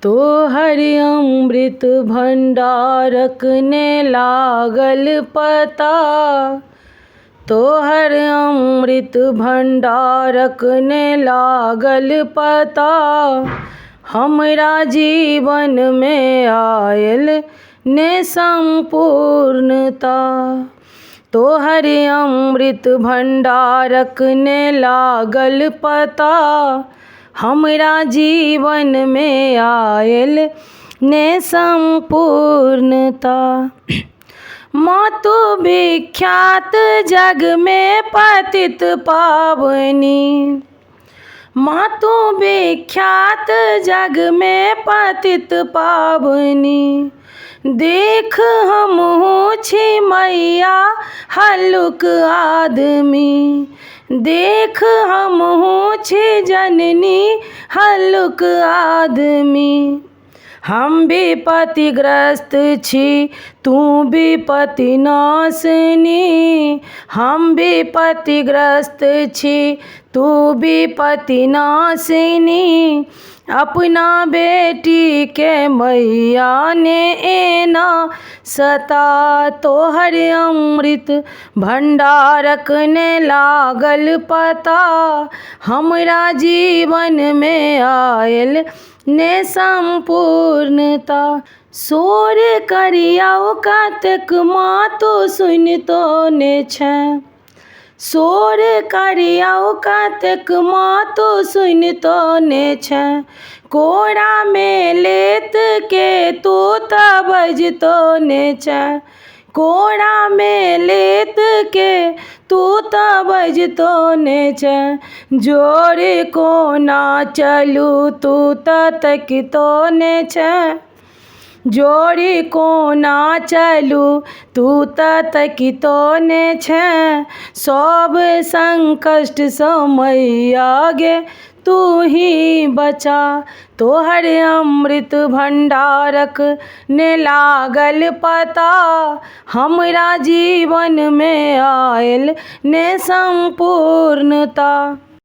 तोहर अमृत भण्डारक ने लागल पता, तोहर अमृत भण्डारक ने लागल पता, हमरा जीवनमे आयल ने सम्पूर्णता। तोहर अमृत भण्डारक ने लागल पता, हमरा जीवनमे आयल ने सम्पूर्णता। मातु विख्यात जगमे पतित पावनी, मातु विख्यात जगमे पतित पावनी, देख हमहूँ छी मैया हल्लुक आदमी, देख हमहूँ छी जननी हल्लुक आदमी। हम विपत्तिग्रस्त छी तू विपत्ति नाशिनी, हम विपत्तिग्रस्त छी तू विपत्ति नाशिनी, अपना बेटीके मैया ने एना सता। तोहर अमृत भण्डारक ने लागल पता, हमरा जीवनमे आयल ने सम्पूर्णता। शोर करियौ कतेक मातु सुनितो ने छै, शोर करियौ कतेक मातु सुनितो ने छै, कोरामे लेत के तू तऽ बजितो ने छै, कोरामे लेत के तू तऽ बजितो ने छै, जोर कोना चलू तू तऽ तकितो ने छै, जोड़ी कोना चलू तू तऽ तकितो ने छै, सब संकटसँ मैया गे तू ही बचा। तोहर अमृत भण्डारक ने लागल पता, हमरा जीवनमे आयल ने सम्पूर्णता।